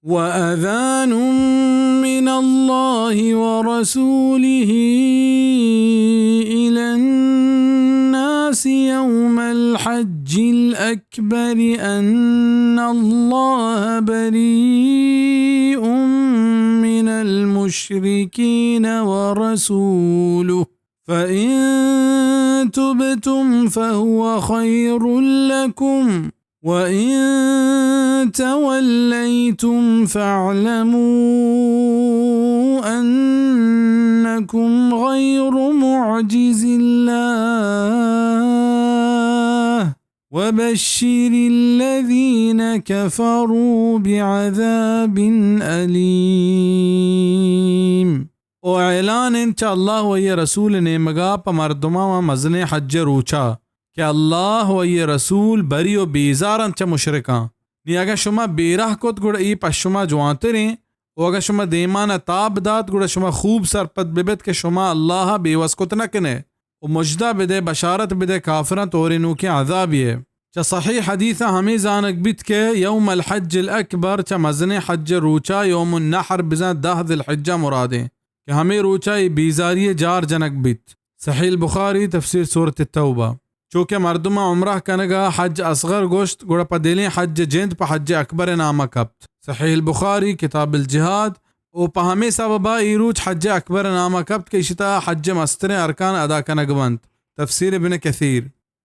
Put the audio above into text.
وأذان من الله ورسوله إلى الناس يوم الحج الأكبر أن الله بريء من المشركين ورسوله، فإن تبتم فهو خير لكم، وإن توليتم فاعلموا أنكم غير معجز الله، وبشر الذين كفروا بعذاب أليم. او اعلان انت چہ اللہ و آئی رسول نیمگا پہ مردماں و مزنیں حج روچا کہ اللہ و آئی رسول بری و بیزار انت چہ مشرکاں۔ نی اگاں شما بیرہ کت گڑا اے پہ شما جوانتریں، و اگاں شما دیمانا تاب دات گڑا شما خوب سرپد ببت کہ شما اللہ بے وس کت نہ کنے۔ و مژدہ بدے، بشارت بدے کافراں تورینوکیں عذابے ء۔ چہ صحیح حدیثاں ہمے زانگ بیت کہ یوم الحج الاکبر چہ مزنیں حج روچا یوم النحر بزاں دہ ذی الحجہ مرادیں کہ ہمے روچا اے بیزاری جار جنگ بیت۔ صحیح البخاری، تفسیر سورۃ التوبہ۔ چوکہ مردماں عمرہ کنگا حج اصغر گوشت، گڑا پہ دلیں حج جند پہ حج اکبر نامہ کپت۔ صحیح البخاری، کتاب الجہاد۔ و پہ ہمے سببا اے روچ حج اکبر نامہ کپت کہ ایشی تہا حج مستریں ارکان ادا کنگ بنت۔ تفسیر ابن کثیر۔